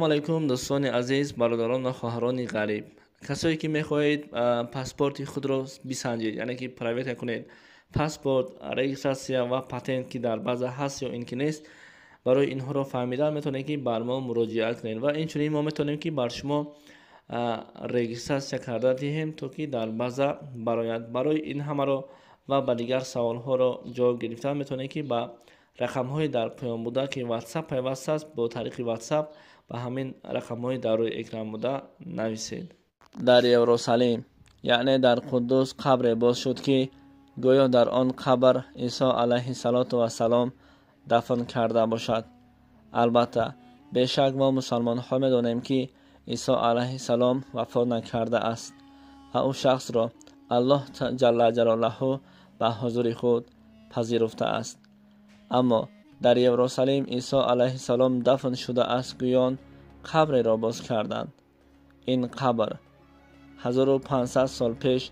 Ассалому алайкум, дӯстони азиз, бародарон ва хоҳарони ғариб. Касое ки мехоҳед паспорти худро бисанҷед, яъне ки проверка кунед, паспорт, регистрация ва патент ки дар база ҳаст ё ин ки нест, барои инҳоро фаҳмидан метавонед ки бар мо муроҷиат кунед ва инчунин мо метавонем ки бар шумо регистрация карда диҳем, то ки дар база барояд. Барои ин ҳамаро ва ба дигар саволҳоро ҷавоб гирифтан метавонед ки ба рақамҳои дар поён буда, ки WhatsApp пайваст аст, бо тариқи WhatsApp ба ҳамин рақамҳои дар рӯи экран буда нависед. Дар Ерусалим, яъне дар Қуддус, қабре боз шуд, ки гӯё дар он қабр Исо алайҳиссалоту вассалом дафн карда бошад. Албатта, бешак мо мусалмонҳо медонем, ки Исо алайҳиссалом вафот накарда аст ва ӯ шахсро Аллоҳ ҷалла ҷалолаҳу ба ҳузури худ пазируфтааст. Аммо дар Ерусалим Исо алайҳиссалом дафн шудааст гӯён қабреро боз карданд. Ин қабр 1500 сол пеш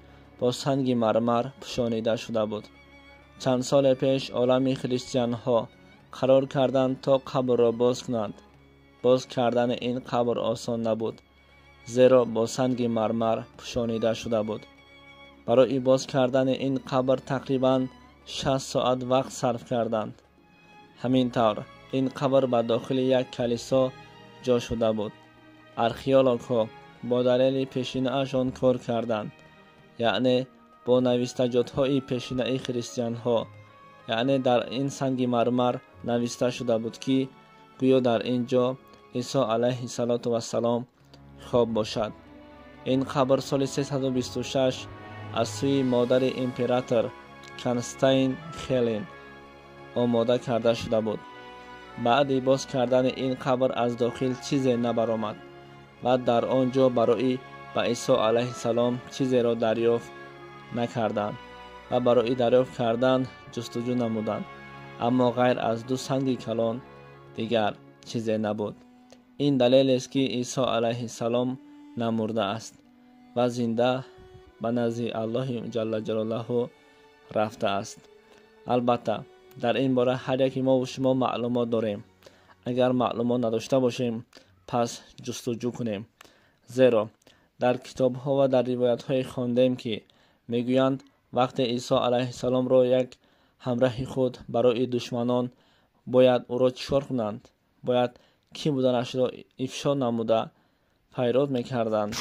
бо санги мармар пӯшонида шуда буд. Чанд соле пеш олами христианҳо қарор карданд, то қабрро боз кунанд. Боз кардани ин қабр осон набуд, зеро бо санги мармар пӯшонида шуда буд. Барои боз кардани ин қабр тақрибан 60 соат вақт сарф карданд. Ҳамин тавр ин қабр ба дохили як калисо ҷо шуда буд. Археологҳо бо далели пешинаашон кор карданд, яъне бо навистаҷотҳои пешинаи христианҳо, яъне дар ин санги мармар нависта шуда буд, ки гӯё дар ин ҷо Исо алайҳиссалоту вассалом хоб бошад. Ин қабр соли 326 аз сӯи модари император Константин Хелен омода карда шуда буд. Баъди боз кардани ин қабр аз дохил чизе набаромад ва дар он ҷо барои ба Исо алайҳиссалом чизеро дарёфт накарданд ва барои дарёфт кардан ҷустуҷӯ намуданд, аммо ғайр аз ду санги калон дигар чизе набуд. Ин далелест, ки Исо алайҳиссалом намурдааст ва зинда ба назди Аллоҳи ҷалла ҷалолаҳу рафтааст. Албатта, дар ин бора ҳар яки мову шумо маълумот дорем. Агар маълумот надошта бошем, пас ҷустуҷӯ кунем, зеро дар китобҳо ва дар ривоятҳое хондем, ки мегӯянд, вақте Исо алайҳиссаломро як ҳамраҳи худ барои душманон бояд ӯро чикор кунанд, бояд кӣ буданашро ифшо намуда файрод мекарданд.